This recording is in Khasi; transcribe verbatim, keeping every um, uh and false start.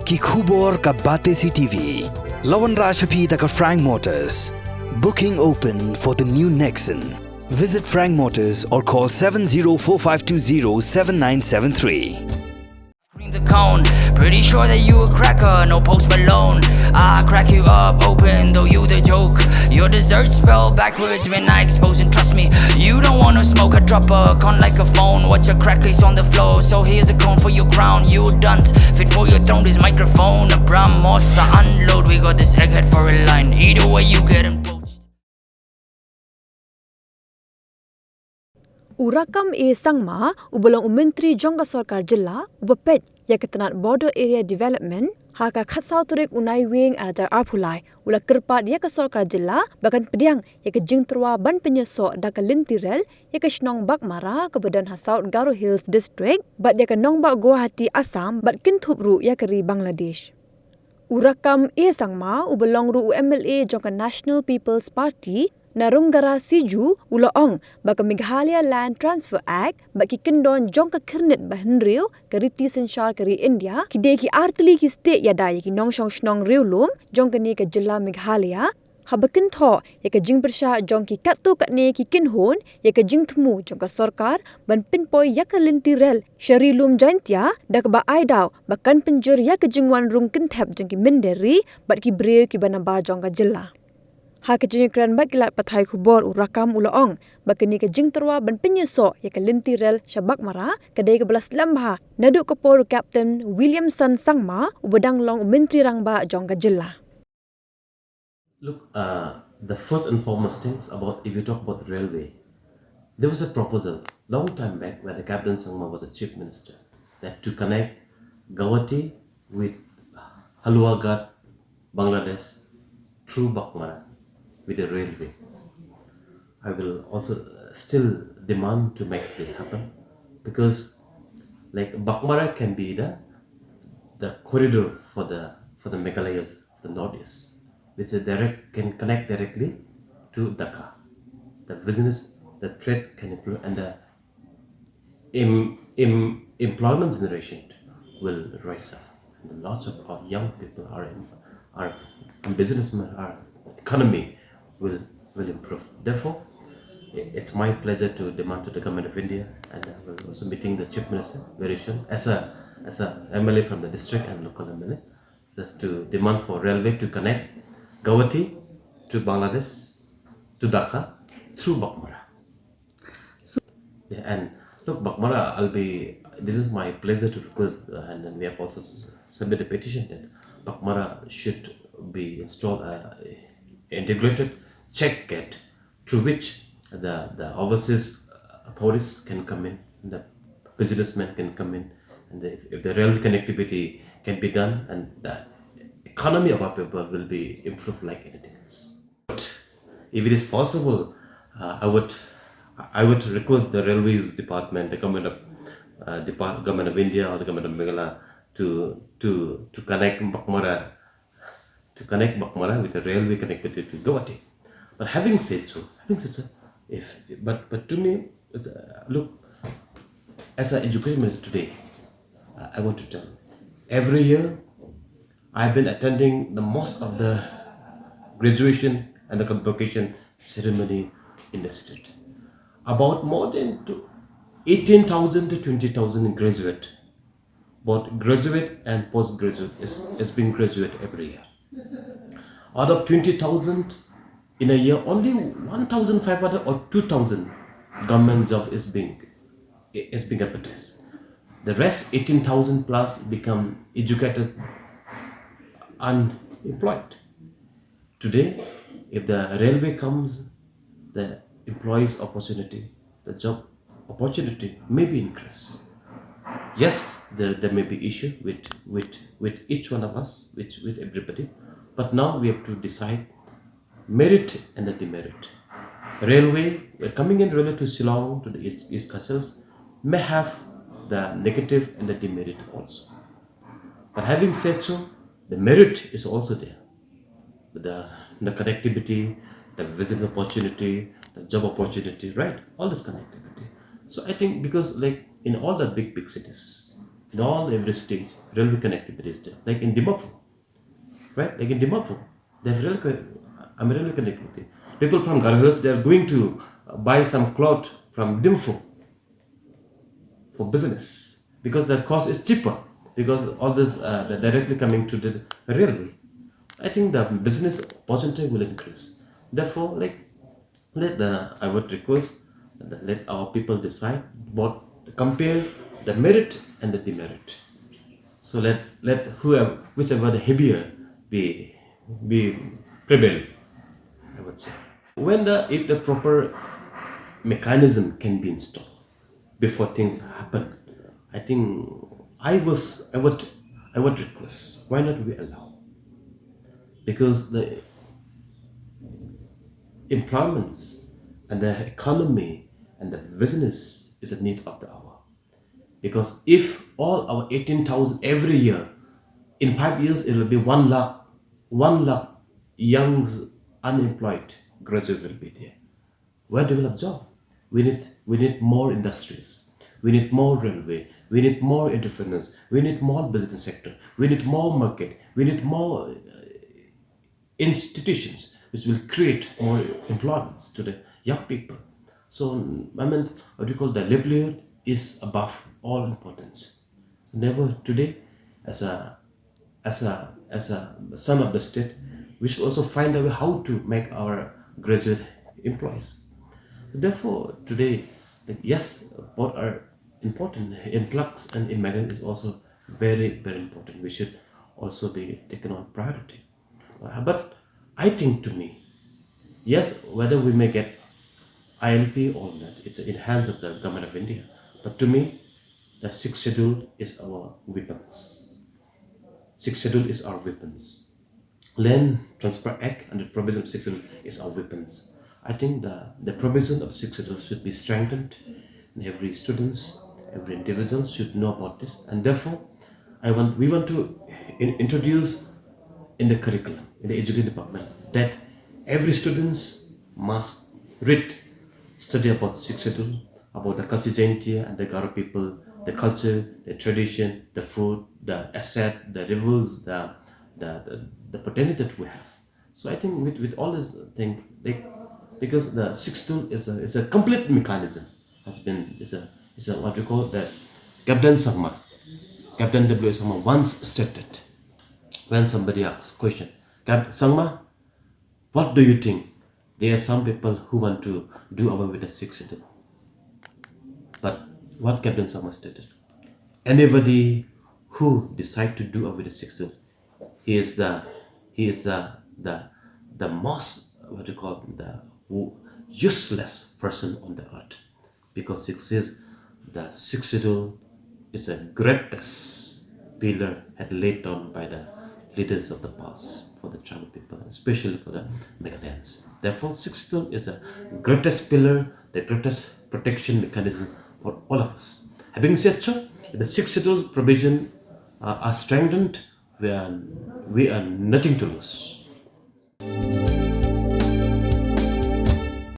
Ki khubor ka Batesi T V. La wanrah sha phi da ka Frank Motors. Booking open for the new Nexon. Visit Frank Motors or call seven zero four five two zero seven nine seven three. Green the cone, pretty sure that you a cracker, no Post Malone. I crack you up open, though you the joke. Your dessert spell backwards when I expose and trust me, you don't wanna smoke a dropper. Con like a phone, watch your crack is on the floor. So here's a cone for your crown, you dunce. Fit for your throne, this microphone. A Bram Moss, I unload, we got this egghead for a line. Either way, you getting poached. U Rakkam A Sangma, uba long u Myntri jong ka Sorkar Jylla, uba peit ïa ka tnat Border Area Development, ha ka khatsaw tarik u Naiwieng arhajar arphew lai, u la kyrpad ïa ka Sorkar Jylla ba kan pdiang ïa ka jingtyrwa ban pynïasoh da ka lynti rel ïa ka shnong Baghmara kaba don ha South Garo Hills District bad ïa ka nongbah Guwahati, Assam, bad kynthup ruh ïa ka ri Bangladesh. U Rakkam A Sangma, uba long ruh u M L A jong ka National People's Party na Rungara Siju, u la ong ba ka Meghalaya Land Transfer Act bad ki kyndon jong ka Khyrnit Bahynriew ka Riti Synshar ka ri India ki dei ki artylli ki stieh ïada ïa ki nongshong shnong riewlum jong kane ka jylla Meghalaya, haba kynthoh ïa ka jingpyrshah jong ki katto katne ki kynhun ïa ka jingthmu jong ka sorkar ban pynpoi ïa ka lynti rel sha Ri Lum Jaiñtia, da kaba ai daw ba kan pynjur ïa ka jingwan rung kynthep jong ki mynder ri bad ki briew kiba nabar jong ka jylla. Ha ka jingïakren bad ki lad pathai khubor, u Rakkam u la ong ba kane ka jingtyrwa ban pynïasoh ïa ka lynti rel sha Baghmara ka dei kaba la slem bha naduh ka por u Captain Williamson Sangma, uba dang long u Myntri Rangbah jong ka jylla. Look, uh, the first and foremost things about, if you talk about railway, there was a proposal long time back when the Captain Sangma was the chief minister, that to connect Guwahati with Haluaghat, Bangladesh, through Baghmara with the railway. I will also, uh, still demand to make this happen, because, like, Baghmara can be the, the corridor for the, for the Meghalayas, the Northeast. It's a direct, can connect directly to Dhaka. The business, the trade can improve, and the em-, em-, employment generation will rise up. And lots of our young people are in, are businessmen, our economy will, will improve. Therefore, i-, it's my pleasure to demand to the Government of India, and I will also meeting the Chief Minister very soon as a, as a M L A from the district and local M L A, just to demand for railway to connect Guwahati to Bangladesh, to Dhaka, through Baghmara. Yeah, and look, Baghmara, I'll be, this is my pleasure to request, uh, and then we have also s-, submitted a petition that Baghmara should be installed, uh, integrated check gate through which the, the overseas authorities can come in, the businessmen can come in, and the, if, if the railway connectivity can be done, and the economy of our people will be improved like anything else. But if it is possible, uh, I would, I would request the railways department, the government of, uh, depart-, government of India or the government of Meghalaya to, to, to connect Baghmara, to connect Baghmara with the railway connectivity to Guwahati. But having said so, having said so, if, but, but to me, it's, uh, look, as an education minister today, uh, I want to tell, every year I've been attending the most of the graduation and the convocation ceremony in the state. About more than two, eighteen thousand to twenty thousand graduate, both graduate and postgraduate is, is being graduate every year. Out of twenty thousand in a year, only one thousand five hundred or two thousand government job is being, is being advertised. The rest eighteen thousand plus become educated, unemployed. Today, if the railway comes, the employees opportunity, the job opportunity may be increased. Yes, there, there may be issue with, with, with each one of us, with, with everybody. But now we have to decide merit and the demerit. Railway, we're coming in railway to Shillong, to the East, East Khasi Hills, may have the negative and the demerit also. But having said so, the merit is also there. The, the connectivity, the business opportunity, the job opportunity, right? All this connectivity. So I think because, like, in all the big, big cities, In all every stage, railway connectivity is there. Like in Dimapur, right? Like in Dimapur, they have rail co- I mean, railway connectivity. People from Garo Hills, they are going to uh, buy some cloth from Dimapur for business because the cost is cheaper because all this uh, they're directly coming to the railway. I think the business opportunity will increase. Therefore, like let the I would request that let our people decide what compare the merit and the demerit. So let let whoever whichever the heavier be be prevail. I would say when the if the proper mechanism can be installed before things happen, I think I was I would I would request why not we allow because the employments and the economy and the business is a need of the hour. Because if all our eighteen thousand every year, in five years it will be one lakh, one lakh youngs unemployed graduate will be there. Where they will absorb? We need we need more industries. We need more railway. We need more entrepreneurs. We need more business sector. We need more market. We need more uh, institutions which will create more employments to the young people. So, I mean, what you call the livelihood is above all importance. Never today, as a as a as a son of the state, we should also find a way how to make our graduate employees. Therefore, today, like, yes, both are important. Influx and immigrant is also very very important. We should also be taken on priority. Uh, but I think to me, yes, whether we may get I L P or not, it's in hands of the government of India. But to me, the sixth schedule is our weapons. Sixth schedule is our weapons. Land Transfer Act and the provision of sixth schedule is our weapons. I think the, the provision of sixth schedule should be strengthened, and every students, every individual should know about this. And therefore, I want we want to in, introduce in the curriculum, in the education department, that every students must read, study about sixth schedule, about the Khasi Jaintia and the Garo people, the culture, the tradition, the food, the asset, the rivers, the the, the, the potential that we have. So I think with, with all this thing, like because the sixth schedule is a is a complete mechanism has been is a is a what we call the Captain Sangma, Captain W. Sangma once stated when somebody asks question, Captain Sangma, what do you think? There are some people who want to do away with the sixth schedule. But what Captain Sangma stated, anybody who decide to do away with the sixth schedule, he is the he is the the the most what you call the useless person on the earth, because sixth is the sixth schedule is the greatest pillar had laid down by the leaders of the past for the tribal people, especially for the Meghalayan. Therefore, sixth schedule is the greatest pillar, the greatest protection mechanism for all of us. Having said so, if the sixth schedule provision uh, are strengthened, we are we are nothing to lose.